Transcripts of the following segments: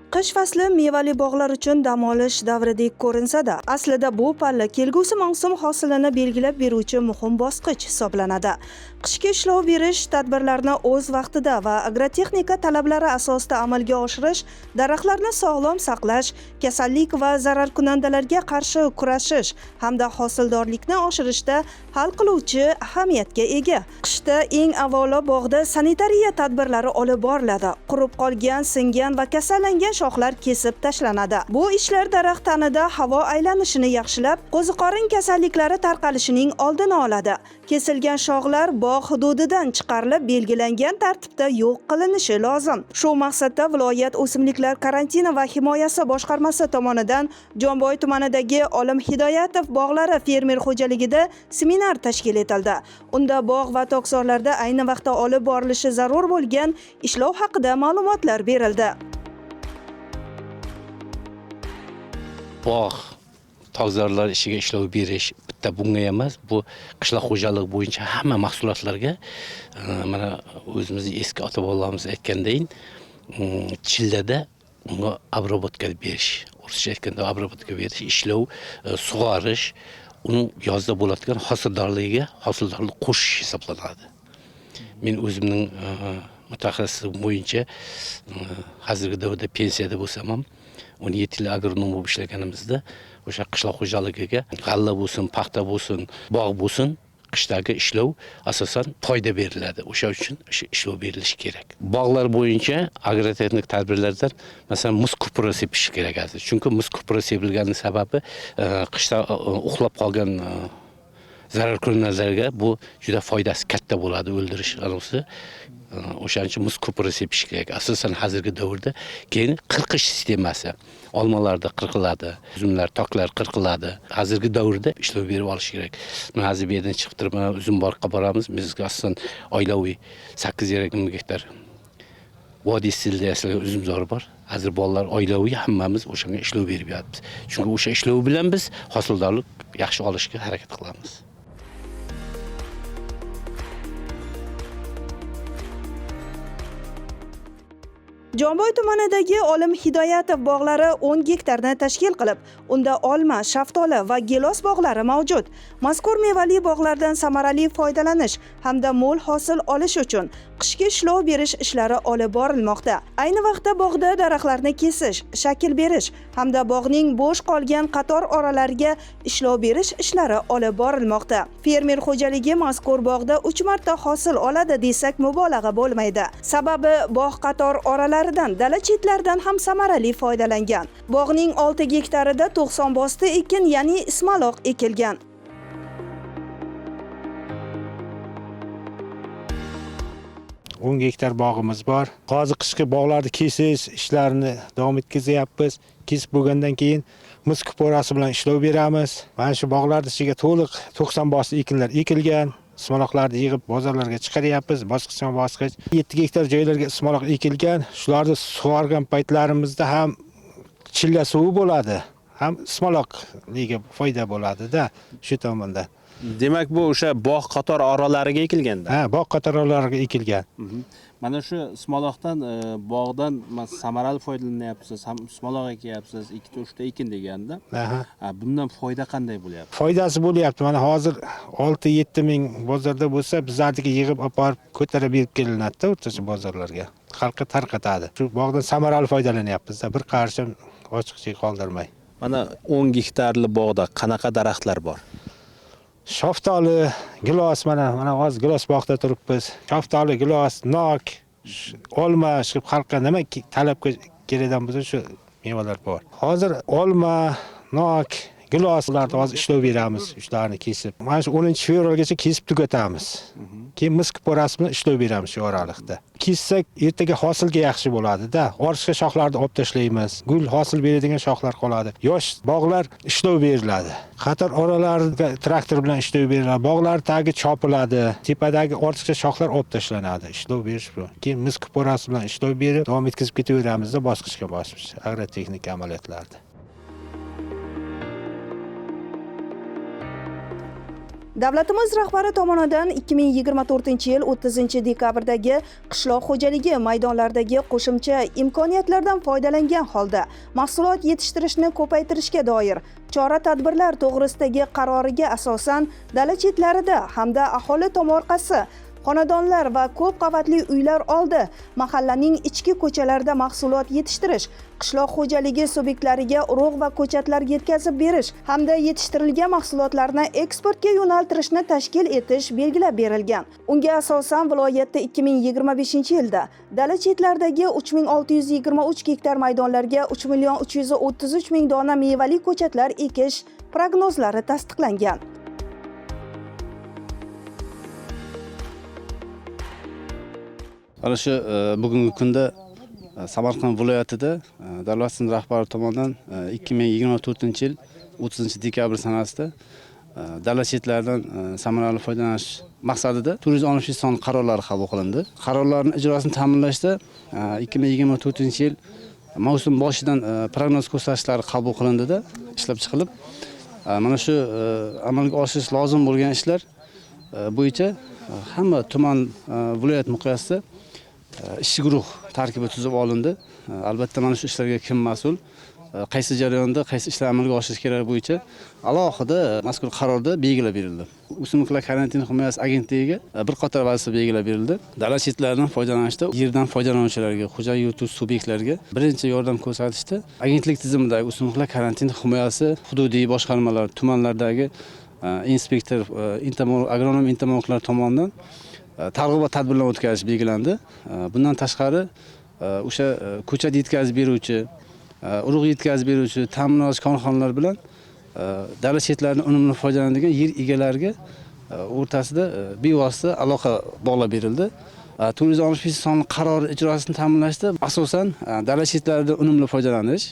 Qish fasli mevali bog'lar uchun dam olish davridek ko'rinsa-da, aslida bu palla kelgusi mavsum hosilini belgilab beruvchi muhim bosqich hisoblanadi. Qishki ishlov berish tadbirlarini o'z vaqtida va agrotexnika talablari asosida amalga oshirish, daraxtlarni sog'lom saqlash, kasallik va zararkunandalarga qarshi kurashish hamda hosildorlikni oshirishda hal qiluvchi ahamiyatga ega. Qishda eng avvalo bog'da sanitariya tadbirlari olib boriladi. Qurib qolgan, singan va kasallangan shoxlar kesib tashlanadi. Bu ishlar daraxt tanida havo aylanishini yaxshilab, qo'ziqorin kasalliklari tarqalishining oldini oladi. Kesilgan shoxlar bog' hududidan chiqarilib, belgilangan tartibda yo'q qilinishi lozim. Shu maqsadda viloyat o'simliklar karantini va himoyasi boshqarmasi tomonidan Jomboy tumanidagi Olim Hidoyatov bog'lari fermer xo'jaligida seminar tashkil etildi. Unda bog' va tokzorlarda ayni vaqtda olib borilishi zarur bo'lgan ishlov haqida ma'lumotlar berildi. Bog' tokzorlar ishiga ishlov berish bitta bunga emas, bu qishloq xo'jaligi bo'yicha hamma mahsulotlarga mana o'zimizni eski ota-bobolarimiz aytgandayin chillada unga обработка berish, o'rischa aytganda обработка berish, ishlov, sug'orish, uning yozda bo'ladigan hosildorligiga hosildorlik qo'shish hisoblanadi. Men o'zimning mutaxassisligim bo'yicha hozirgi davrda pensiyada bo'lsam ham 17 yil agronom bo'lib ishlaganimizda o'sha qishloq xo'jaligiga g'alla bo'lsin, paxta bo'lsin, bog' bo'lsin, qishdagi ishlov asosan foyda beriladi. O'sha uchun o'sha ishlov berilishi kerak. Bog'lar bo'yicha agrotexnik tadbirlardan masalan muz kupura sepish kerak hozir. Chunki muz kupura sepilganining sababi qishda uxlab qolgan zararkunandalarga bu juda foydasi katta bo'ladi, o'ldirish anisi. O'shaning uchun muz kupura sepish kerak. Asosan hozirgi davrda keyin qirqish sistemasi. Olmalarda qirqiladi, uzumlar, toklar qirqiladi. Hozirgi davrda ishlov berib olish kerak. Mana hozir bu yerdan chiqib turib, mana Uzumborqqa boramiz. Bizga asosan oilaviy 8,5 gektar vodiy stilida yasalgan uzumzor bor. Hozir bolalar oilaviy hammamiz o'shanga ishlov berib yotibmiz. Chunki o'sha ishlov bilan biz hosildorlik yaxshi olishga harakat qilamiz. Jomboy tumanidagi Olim Hidoyatov bog'lari 10 gektarni tashkil qilib, unda olma, shaftoli va gilos bog'lari mavjud. Mazkur mevali bog'lardan samarali foydalanish hamda mo'l hosil olish uchun qishki ishlov berish ishlari olib borilmoqda. Ayni vaqtda bog'da daraxtlarni kesish, shakl berish hamda bog'ning bo'sh qolgan qator oralariga ishlov berish ishlari olib borilmoqda. Fermer xo'jaligi mazkur bog'da 3 marta hosil oladi desak mubolag'a bo'lmaydi. Sababi bog' qator oralaridan, dala chetlaridan ham samarali foydalangan. Bog'ning 6 gektarida 90 bosti ekin, ya'ni ismaloq ekilgan. 10 gektar bog'imiz bor. Hozir qishki bog'larni kesish ishlarini davom etkazyapmiz. Kesib bo'lgandan keyin mis kuporasi bilan ishlov beramiz. Mana shu bog'larning ichiga to'liq 90 bosti ekinlar ekilgan. Ismaloqlarni yig'ib bozorlarga chiqaryapmiz, bosqichma-bosqich. 7 gektar joylarga ismaloq ekilgan. Shularni sug'organ paytlarimizda ham chilla suvi bo'ladi, ham ismaloqliga foyda bo'ladi-da shu tomondan. Demak, bu o'sha bog' qator oralariga ekilganda. Ha, bog' qator oralariga ekilgan. Mana shu ismaloqdan, bog'dan samarali foydalanyapsiz, ham ismaloq ekyapsiz, 2ta 3ta ekin deganda. Bundan foyda qanday bo'lyapti? Foydasi bo'lyapti. Mana hozir 6-7 ming bozorda bo'lsa, bizlarniki yig'ib olib borib ko'tarib berib kelinadi-da o'rtacha bozorlarga. Xalqqa tarqatadi. Shu bog'dan samarali foydalanyapmiz-da, bir qarshi ochiqcha qoldirmay. Mana 10 gektarli bog'da qanaqa daraxtlar bor? Shaftoli, gilos, mana hozir gilos bog'da turibmiz. Shaftoli, gilos, nok, olma, shu xalqqa nima talabga keladigan bo'lsa shu mevalar bor. Hozir olma, nok, gilos ularni hozir ishlov beramiz, shularni kesib. Mana shu 10-fevralgacha kesib tugatamiz. Keyin mis kuporasi bilan ishlov beramiz shu oraliqda. Kessak ertaga hosilga yaxshi bo'ladi-da. Ortiqcha shoxlarni olib tashlaymiz. Gul hosil beradigan shoxlar qoladi. Yosh bog'lar ishlov beriladi. Qator oralariga traktor bilan ishlov beriladi. Bog'lar tagi chopiladi. Tepadagi ortiqcha shoxlar olib tashlanadi. Ishlov berish bu. Keyin mis kuporasi bilan ishlov berib davom etkazib ketaveramizda bosqichga bosqich agrotexnik amaliyotlarda. Davlatimiz rahbari tomonidan 2024-yil 30-dekabrdagi qishloq xo'jaligi maydonlaridagi qo'shimcha imkoniyatlardan foydalangan holda mahsulot yetishtirishni ko'paytirishga doir chora-tadbirlar to'g'risidagi qaroriga asosan dala chetlarida hamda aholi tomorqasi, xonadonlar va ko'p qavatli uylar oldi mahallaning ichki ko'chalarida mahsulot yetishtirish, qishloq xo'jaligi subyektlariga urug' va ko'chatlar yetkazib berish hamda yetishtirilgan mahsulotlarni eksportga yo'naltirishni tashkil etish belgilab berilgan. Unga asosan viloyatda 2025-yilda dala chetlaridagi 3623 gektar maydonlarga 3 333 000 dona mevali ko'chatlar ekish prognozlari tasdiqlangan. Mana shu bugungi kunda Samarqand viloyatida davlatimiz rahbari tomonidan 2024-yil 30-dekabr sanasida dala chetlaridan samarali foydalanish maqsadida 463 sonli qarorlar qabul qilindi. Qarorlarning ijrosini ta'minlashda 2024-yil mavsum boshidan prognoz ko'rsatkichlari qabul qilindida ishlab chiqilib, mana shu amalga oshirish lozim bo'lgan ishlar bo'yicha hamma tuman, viloyat miqyosida ishchi guruh tarkibi tuzib olindi. Albatta mana shu ishlarga kim mas'ul, qaysi jarayonda qaysi ishlar amalga oshirish kerak bo'yicha alohida mazkur qarorda belgilab berildi. O'simliklar karantin himoyasi agentligiga bir qator vazifa belgilab berildi. Dala chetlaridan foydalanishda yerdan foydalanuvchilarga, xo'jalik yurituvchi subyektlariga birinchi yordam ko'rsatishda agentlik tizimidagi o'simliklar karantin himoyasi hududiy boshqarmalar, tumanlardagi inspektor, agronom entomologlar tomonidan targ'ibot tadbirlarini o'tkazish belgilandi. Bundan tashqari o'sha ko'chat yetkazib beruvchi, urug' yetkazib beruvchi ta'minotchi korxonalar bilan dala chetlaridan unumli foydalanadigan yer egalariga o'rtasida bevosita aloqa bog'lab berildi. 465 sonli qaror ijrosini ta'minlashda asosan dala chetlaridan unumli foydalanish,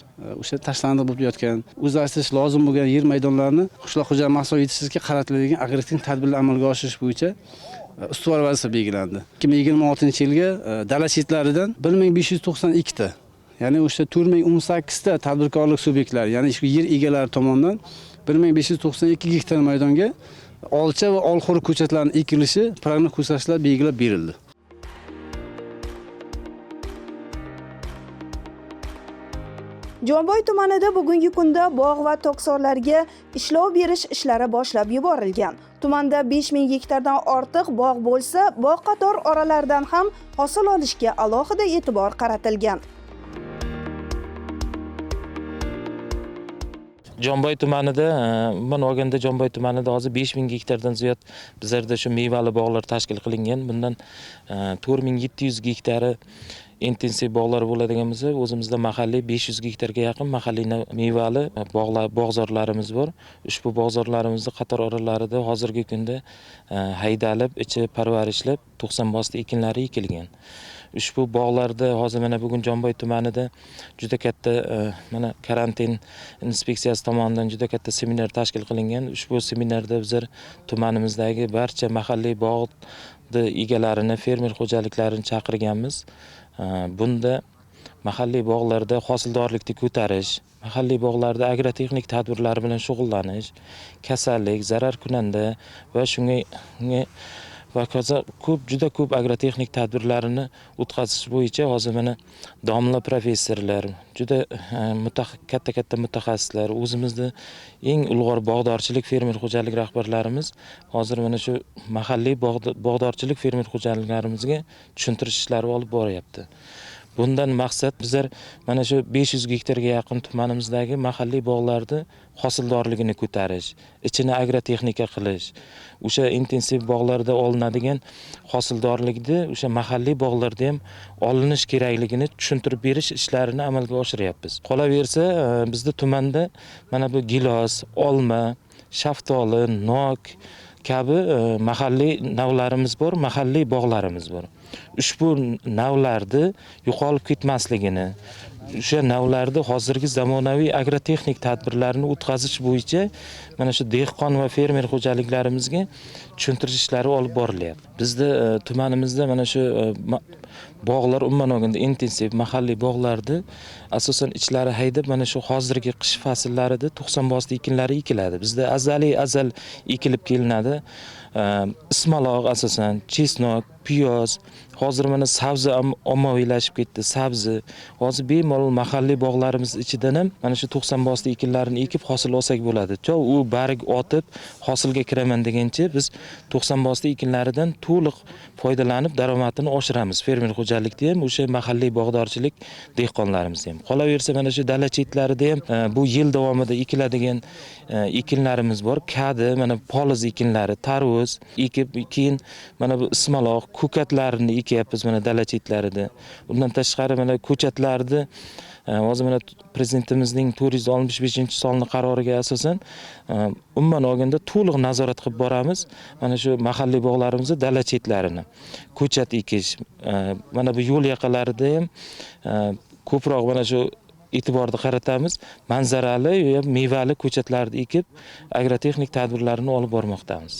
o'sha tashlandiq bo'lib yotgan, o'zlashtirish lozim bo'lgan yer maydonlarini qishloq xo'jalik mahsulot yetishtirishga qaratilgan agrotexnik tadbirlar amalga oshirish bo'yicha ustuvor vazifa belgilandi. 2026-yilga dala chetlaridan 1592 ta, ya'ni o'sha 4018 ta tadbirkorlik subyektlari, ya'ni shu yer egalari tomonidan 1592 gektar maydonga olcha va olxo'ri ko'chatlarini ekilishi prognoz ko'rsatkichlar belgilab berildi. Jomboy tumanida bugungi kunda bog' va toksorlarga ishlov berish ishlari boshlab yuborilgan. Tumanda 5000 gektardan ortiq bog' bo'lsa, bog' qator oralardan ham hosil olishga alohida e'tibor qaratilgan. Jomboy tumanida, umuman olganda Jomboy tumanida hozir 5000 gektardan ziyod bizlarda shu mevali bog'lar tashkil qilingan. Bundan 4700 gektari intensiv bog'lar bo'ladigan bo'lsa, o'zimizda mahalliy 500 gektarga yaqin mahalliy mevali bog'lar, bog'zorlarimiz bor. Ushbu bog'zorlarimizni qator oralarida hozirgi kunda haydalib, ichi parvarishlab 90 bosta ekinlari ekilgan. Ushbu bog'larda hozir mana bugun Jomboy tumanida juda katta mana karantin inspeksiyasi tomonidan juda katta seminar tashkil qilingan. Ushbu seminarda bizlar tumanimizdagi barcha mahalliy bog' egalarini, fermer xo'jaliklarini chaqirganmiz. Bunda mahalliy bog'larda hosildorlikni ko'tarish, mahalliy bog'larda agrotexnik tadbirlar bilan shug'ullanish, kasallik, zararkunanda va shunga va hokazo ko'p, juda ko'p agrotexnik tadbirlarini o'tkazish bo'yicha hozir mana domla professorlar, juda katta-katta mutaxassislar, o'zimizni eng ulg'or bog'dorchilik fermer xo'jalik rahbarlarimiz hozir mana shu mahalliy bog'dorchilik fermer xo'jaliklarimizga tushuntirish ishlari olib boryapti. Bundan maqsad bizlar mana shu 500 gektarga yaqin tumanimizdagi mahalliy bog'larni hosildorligini ko'tarish, ichini agrotexnika qilish, o'sha intensiv bog'larda olinadigan hosildorlikni o'sha mahalliy bog'larda ham olinish kerakligini tushuntirib berish ishlarini amalga oshiryapmiz. Qolaversa, bizda tumanda mana bu gilos, olma, shaftoli, nok kabi mahalliy navlarimiz bor, mahalliy bog'larimiz bor. Ushbu navlarni yo'qolib ketmasligini, o'sha navlarda hozirgi zamonaviy agrotexnik tadbirlarni o'tkazish bo'yicha mana shu dehqon va fermer xo'jaliklarimizga tushuntirish ishlari olib borilyapti. Bizda tumanimizda mana shu bog'lar umuman olganda intensiv mahalliy bog'larni asosan ichlari haydab mana shu hozirgi qish fasllarida 90 bosti ekinlari ekiladi. Bizda azaliy azal ekilib kelinadi. Ismaloq asosan, chesnok, piyoz, hozir mana sabzi ommaviylashib ketdi, sabzi. Hozir bemalol mahalliy bog'larimiz ichidan ham mana shu 90 bosti ekinlarini ekib hosil olsak bo'ladi. To u barg otib hosilga kiraman degancha biz 90 bosti ekinlaridan to'liq foydalanib daromadini oshiramiz. Fermer xo'jalikda ham, o'sha mahalliy bog'dorchilik dehqonlarimizda ham. Qolaversa mana shu dala chetlarida ham bu yil davomida ekiladigan ekinlarimiz bor. Kadi, mana poliz ekinlari, tarvuz ekib, keyin mana bu ismaloq, ko'katlarini ekyapmiz mana dala chetlarida. Undan tashqari mana ko'chatlarni hozir mana prezidentimizning 465-sonli qaroriga asosan umuman olganda to'liq nazorat qilib boramiz. Mana shu mahalliy bog'larimizni dala chetlarini ko'chat ekish, mana bu yo'l yaqalarida ham ko'proq mana shu e'tiborni qaratamiz. Manzarali va mevali ko'chatlarni ekib, agrotexnik tadbirlarni olib bormoqdamiz.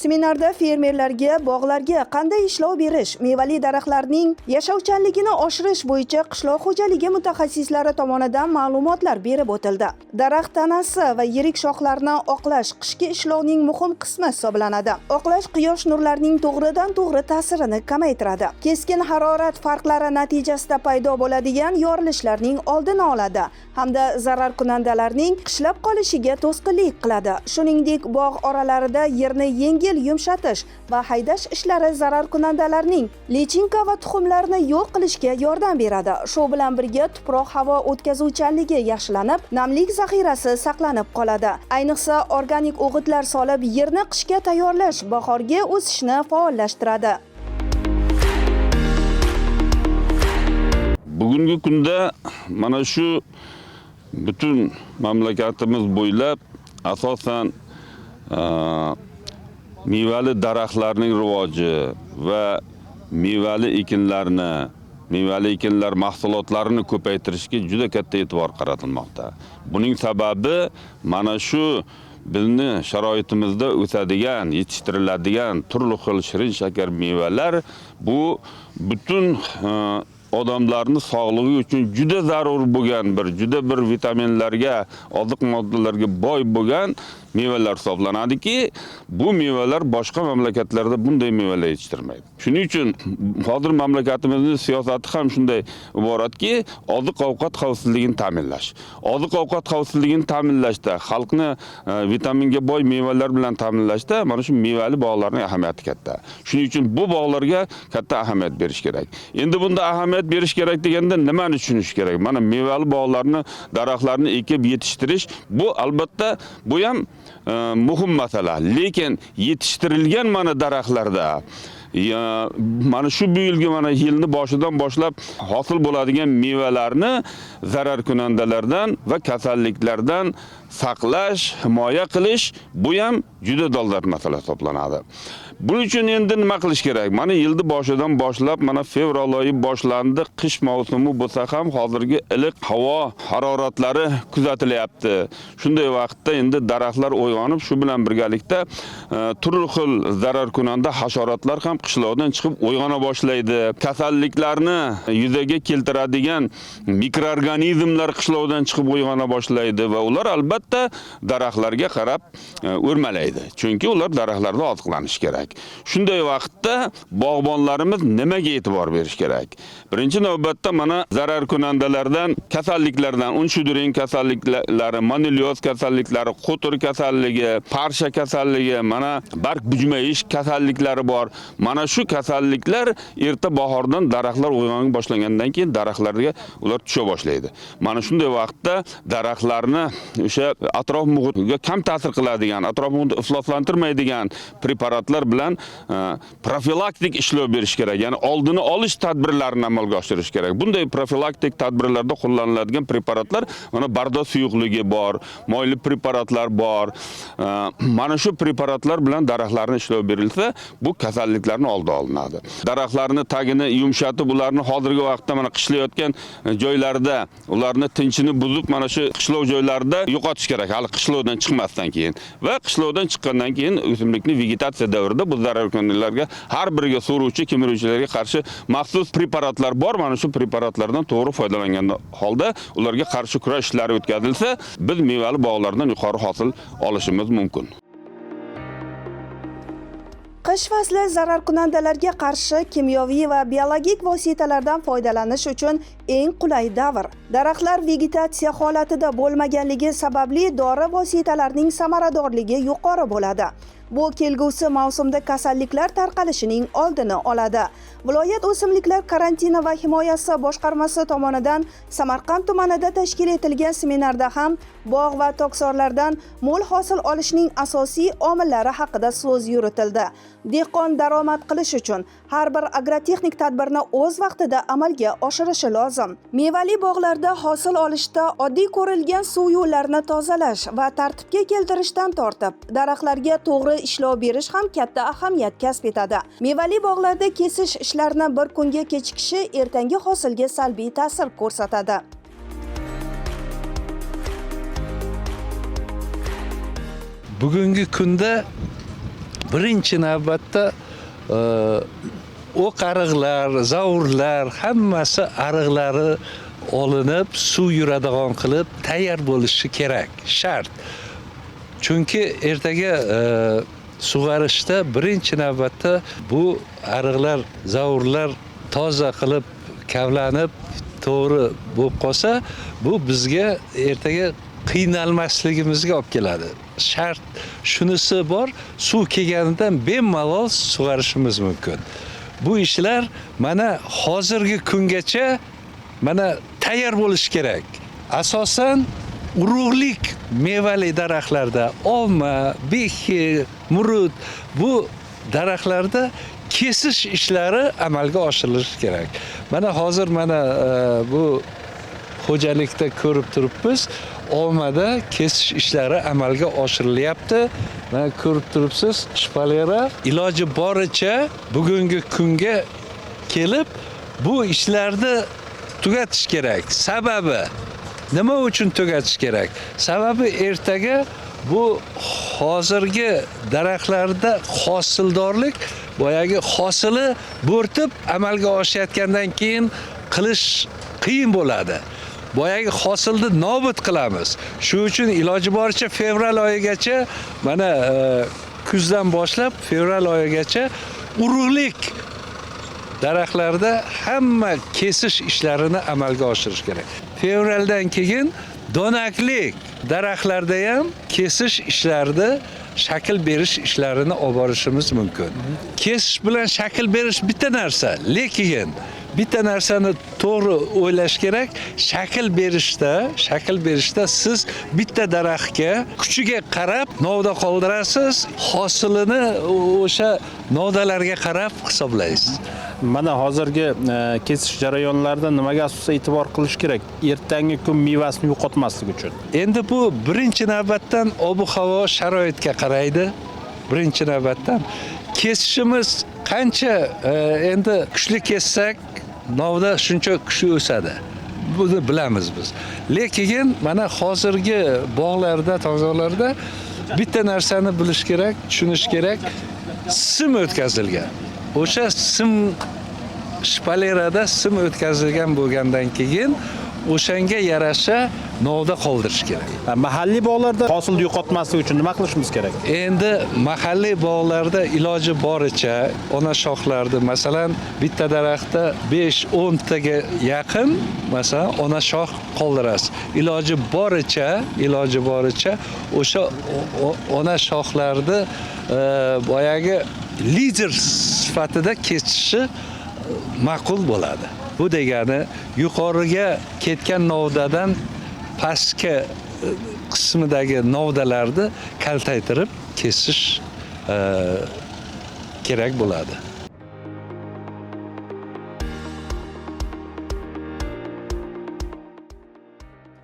Seminarda fermerlarga bog'larga qanday ishlov berish, mevali daraxtlarning yashovchanligini oshirish bo'yicha qishloq xo'jaligi mutaxassislari tomonidan ma'lumotlar berib o'tildi. Daraxt tanasi va yirik shoxlarni oqlash qishki ishlovning muhim qismi hisoblanadi. Oqlash quyosh nurlarining to'g'ridan-to'g'ri ta'sirini kamaytiradi. Keskin harorat farqlari natijasida paydo bo'ladigan yorilishlarning oldini oladi hamda zararkunandalarning qishlab qolishiga to'sqinlik qiladi. Shuningdek, bog' oralarida yerni yengil yumshatish va haydash ishlari zararkunandalarning lichinka va tuxumlarini yo'q qilishga yordam beradi. Shu bilan birga tuproq havo o'tkazuvchanligi yaxshilanib, namlik zaxirasi saqlanib qoladi. Ayniqsa organik o'g'itlar solib yerni qishga tayyorlash bahorgi o'sishni faollashtiradi. Bugungi kunda mana shu butun mamlakatimiz bo'ylab asosan mevali daraxtlarning rivoji va mevali ekinlarni, mevali ekinlar mahsulotlarini ko'paytirishga juda katta e'tibor qaratilmoqda. Buning sababi mana shu bizni sharoitimizda o'sadigan, yetishtiriladigan turli xil shirin shakar mevalar bu butun odamlarning sog'lig'i uchun juda zarur bo'lgan bir, juda bir vitaminlarga, oziq moddalarga boy bo'lgan mevalar hisoblanadiki, bu mevalar boshqa mamlakatlarda bunday mevalar yetishtirmaydi. Shuning uchun hozir mamlakatimizning siyosati ham shunday iboratki, oziq-ovqat xavfsizligini ta'minlash. Oziq-ovqat xavfsizligini ta'minlashda, xalqni vitaminga boy mevalar bilan ta'minlashda mana shu mevali bog'larning ahamiyati katta. Shuning uchun bu bog'larga katta ahamiyat berish kerak. Endi bunda ahamiyat berish kerak deganda nimani tushunish kerak? Mana mevali bog'larni, daraxtlarni ekib yetishtirish bu albatta bu ham muhim masala. Lekin yetishtirilgan mana daraxtlarda mana shu bu yilgi mana yilni boshidan boshlab hosil bo'ladigan mevalarni zararkunandalardan va kasalliklardan saqlash, himoya qilish bu ham juda dolzarb masala hisoblanadi. Buning uchun endi nima qilish kerak? Mana yilni boshidan boshlab mana fevral oyi boshlandi, qish mavsumi bo'lsa ham hozirgi iliq havo haroratlari kuzatilyapti. Shunday vaqtda endi daraxtlar uyg'onib, shu bilan birgalikda turli xil zararkunanda hasharotlar ham qishloqdan chiqib uyg'ona boshlaydi. Kasalliklarni yuzaga keltiradigan mikroorganizmlar qishloqdan chiqib uyg'ona boshlaydi va ular albatta daraxtlarga qarab o'rmalaydi. Chunki ular daraxtlarda oziqlanishi kerak. Shunday vaqtda bog'bonlarimiz nimaga e'tibor berish kerak? Birinchi navbatda mana zararkunandalardan, kasalliklardan, unshuduring kasalliklari, monilyoz kasalliklari, qo'tir kasalligi, parsha kasalligi, mana barg bujmayish kasalliklari bor. Mana shu kasalliklar erta bahordan daraxtlar uyg'onib boshlangandan keyin daraxtlarga ular tusha boshlaydi. Mana shunday vaqtda daraxtlarni o'sha atrof muhitga kam ta'sir qiladigan, atrof muhitni ifloslantirmaydigan preparatlar bilan bilan profilaktik ishlov berish kerak. Ya'ni oldini olish tadbirlarini amalga oshirish kerak. Bunday profilaktik tadbirlarda qo'llaniladigan preparatlar mana bardo suyuqligi bor, moyli preparatlar bor. Mana shu preparatlar bilan daraxtlarni ishlov berilsa, bu kasalliklarni oldi olinadi. Daraxtlarni tagini yumshatib, ularni hozirgi vaqtda mana qishlayotgan joylarda ularni tinchini buzib, mana shu qishlov joylarida yo'qotish kerak, hali qishlovdan chiqmasdan keyin. Va qishlovdan chiqqandan keyin o'simlikni vegetatsiya davrida bu zararkunandalarga har biriga so'ruvchi, kemiruvchilarga qarshi maxsus preparatlar bor. Mana shu preparatlardan to'g'ri foydalangan holda ularga qarshi kurash ishlari o'tkazilsa, biz mevali bog'lardan yuqori hosil olishimiz mumkin. Qish fasli zararkunandalarga qarshi kimyoviy va biologik vositalardan foydalanish uchun eng qulay davr. Daraxtlar vegetatsiya holatida bo'lmaganligi sababli dori vositalarining samaradorligi yuqori bo'ladi. Bu kelgusi mavsumda kasalliklar tarqalishining oldini oladi. Viloyat o'simliklar karantini va himoyasi boshqarmasi tomonidan Samarqand tumanida tashkil etilgan seminarda ham bog' va tokzorlardan mo'l hosil olishning asosiy omillari haqida so'z yuritildi. Dehqon daromad qilish uchun har bir agrotexnik tadbirni o'z vaqtida amalga oshirishi lozim. Mevali bog'larda hosil olishda oddiy ko'rilgan suv yo'llarini tozalash va tartibga keltirishdan tortib, daraxtlarga to'g'ri ishlov berish ham katta ahamiyat kasb etadi. Mevali bog'larda kesish ishlarini bir kunga kechikishi ertangi hosilga salbiy ta'sir ko'rsatadi. Bugungi kunda birinchi navbatda o'q ariqlar, zavurlar hammasi ariqlari olinib, suv yuradigan qilib tayyor bo'lishi kerak, shart. Chunki ertaga sug'arishda birinchi navbatda bu ariqlar, zavurlar toza qilib kavlanib to'g'ri bo'lib qolsa, bu bizga ertaga qiynalmasligimizga olib keladi. Shart shunisi bor, suv kelganidan bemalol sug'arishimiz mumkin. Bu ishlar mana hozirgi kungacha mana tayyor bo'lishi kerak. Asosan urug'lik mevali daraxtlarda olma, behi, murut bu daraxtlarda kesish ishlari amalga oshirilishi kerak. Mana hozir mana bu xo'jalikda ko'rib turibmiz, olmada kesish ishlari amalga oshirilyapti. Mana ko'rib turibsiz, shpalera iloji boricha bugungi kunga kelib bu ishlarni tugatish kerak. Sababi nima uchun tugatish kerak? Sababi ertaga bu hozirgi daraxtlarda hosildorlik boyagi hosili bo'rtib amalga oshayotgandan keyin qilish qiyin bo'ladi. Boyagi hosilni nobud qilamiz. Shu uchun iloji boricha fevral oyigacha mana kuzdan boshlab fevral oyigacha urug'lik daraxtlarda hamma kesish ishlarini amalga oshirish kerak. Fevraldan keyin donaklik daraxtlarda ham kesish ishlarini, shakl berish ishlarini olib borishimiz mumkin. Kesish bilan shakl berish bitta narsa, lekin bitta narsani to'g'ri o'ylash kerak. Shakl berishda siz bitta daraxtga kuchiga qarab novda qoldirasiz, hosilini o'sha novdalarga qarab hisoblaysiz. Mana hozirgi kesish jarayonlarida nimaga asosan e'tibor qilish kerak? Ertangi kun mevasini yo'qotmaslik uchun. Endi bu birinchi navbatdan ob-havo sharoitga qaraydi. Birinchi navbatdan kesishimiz qancha endi kuchli kessak, novda shuncha kuchli o'sadi. Buni bilamiz biz. Lekin mana hozirgi bog'larda, tog'zorlarda bitta narsani bilish kerak, tushunish kerak. Sim o'tkazilgan. O'sha sim shpalerada sim o'tkazilgan bo'lgandan keyin o'shanga yarasha novda qoldirish kerak. Mahalliy bog'larda hosilni yo'qotmaslik uchun nima qilishimiz kerak? Endi mahalliy bog'larda iloji boricha ona shoxlarni, masalan, bitta daraxtda 5-10 taga yaqin, masalan, ona shox qoldirasiz. Iloji boricha o'sha ona shoxlarni boyagi lider sifatida kesishi ma'qul bo'ladi. Bu degani yuqoriga ketgan novdadan pastki qismidagi novdalarni kaltaytirib kesish kerak bo'ladi.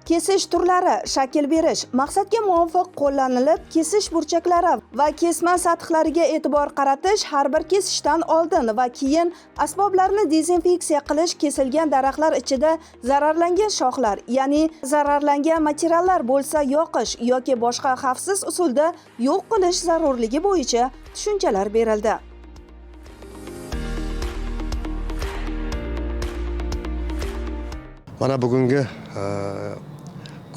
Kesish turlari, shakl berish, maqsadga muvofiq qo'llanilib, kesish burchaklari va kesma sathlariga e'tibor qaratish, har bir kesishdan oldin va keyin asboblarni dezinfeksiya qilish, kesilgan daraxtlar ichida zararlangan shoxlar, ya'ni zararlangan materiallar bo'lsa yoqish yoki boshqa xavfsiz usulda yo'q qilish zarurligi bo'yicha tushunchalar berildi. Mana bugungi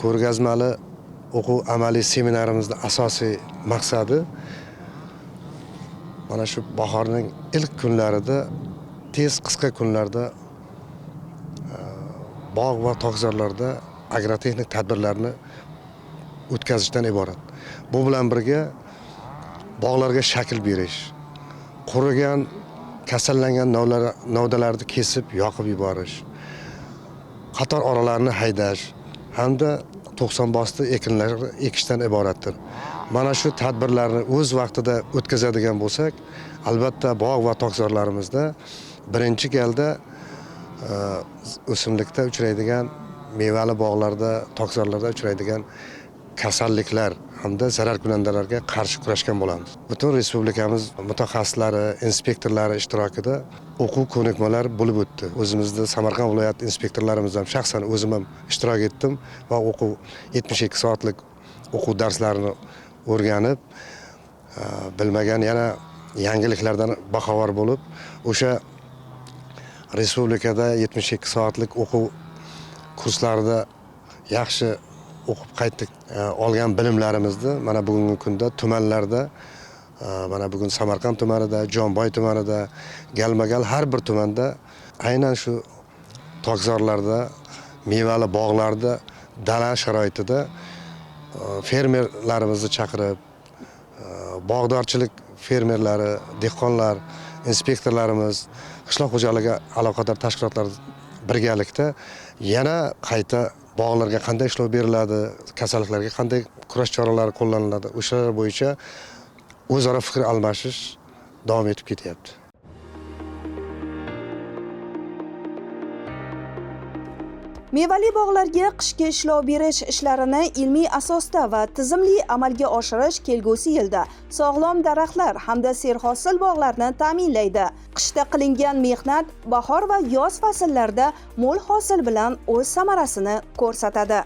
ko'rgazmali o'quv amaliy seminarimizning asosiy maqsadi mana shu bahorning ilk kunlarida, tez qisqa kunlarda bog' va tokzorlarda agrotexnik tadbirlarni o'tkazishdan iborat. Bu bilan birga bog'larga shakl berish, qurigan, kasallangan novdalarni kesib yoqib yuborish, qator oralarni haydash hamda 90 bosti ekinlarni ekishdan iboratdir. Mana shu tadbirlarni o'z vaqtida o'tkazadigan bo'lsak, albatta bog' va tokzorlarimizda birinchi galda o'simlikda uchraydigan, mevali bog'larda, tokzorlarda uchraydigan kasalliklar hamda zararkunandalarga qarshi kurashgan bo'lamiz. Butun respublikamiz mutaxassislari, inspektorlari ishtirokida o'quv ko'nikmalar bo'lib o'tdi. O'zimizda Samarqand viloyat inspektorlarimiz ham, shaxsan o'zim ham ishtirok etdim va o'quv 72 soatlik o'quv darslarini o'rganib, bilmagan yana yangiliklardan boxabar bo'lib, o'sha respublikada 72 soatlik o'quv kurslarida yaxshi o'qib qaytdik. Olgan bilimlarimizni mana bugungi kunda tumanlarda, mana bugun Samarqand tumanida, Jomboy tumanida, galma-gal har bir tumanda aynan shu tokzorlarda, mevali bog'larda, dala sharoitida fermerlarimizni chaqirib, bog'dorchilik fermerlari, dehqonlar, inspektorlarimiz, qishloq xo'jaligi aloqador tashkilotlar birgalikda yana qayta bog'larga qanday ishlov beriladi, kasalliklarga qanday kurash choralari qo'llaniladi, o'shalar bo'yicha o'zaro fikr almashish davom etib ketyapti. Mevali bog'larga qishki ishlov berish ishlarini ilmiy asosda va tizimli amalga oshirish kelgusi yilda sog'lom daraxtlar hamda serhosil bog'larni ta'minlaydi. Qishda qilingan mehnat bahor va yoz fasllarida mo'l hosil bilan o'z samarasini ko'rsatadi.